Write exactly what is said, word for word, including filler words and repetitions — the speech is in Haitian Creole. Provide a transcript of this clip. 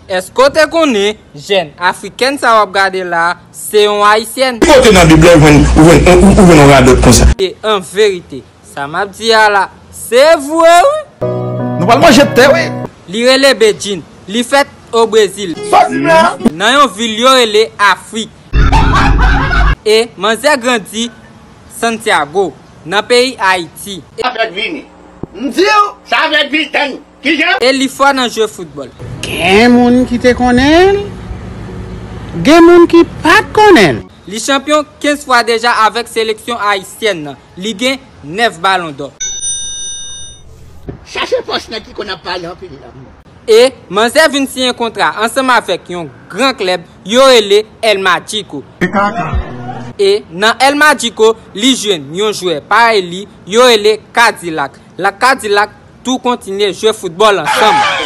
Èske w te konnen jèn afrikèn sa w ap gade la, se yon ayisyèn? Ki kote nan Bib la ou jwenn ou jwenn ou, ou jwenn yon radòt konsa? E an verite, sa m ap di a la, se vre wi. Nou pral manje tè wi. Li rele Bedjine, li fèt o Brezil, Sa di m la? Nan yon vil yo rele Afrik. E manzè grandi Santiago, nan peyi Ayiti. Sa fèk vini. M di w, sa fèk vini. Tann, kijan? E li fò nan jwe foutbòl. Gen moun ki te konnen l, gen moun ki pa t konnen l. Li chanpyon kenz fwa deja avèk seleksyon ayisyèn nan. Li gen nèf balon dò. Chache pòs nèg ki konn ap pale anpil la. E manzè vin siyen kontra ansanm avèk yon gran klèb yo rele El Magico. E nan El Magico, li jwenn yon jwè parèy li yo rele Kadilak. La Kadilak tou kontinye jwe foutbòl ansanm.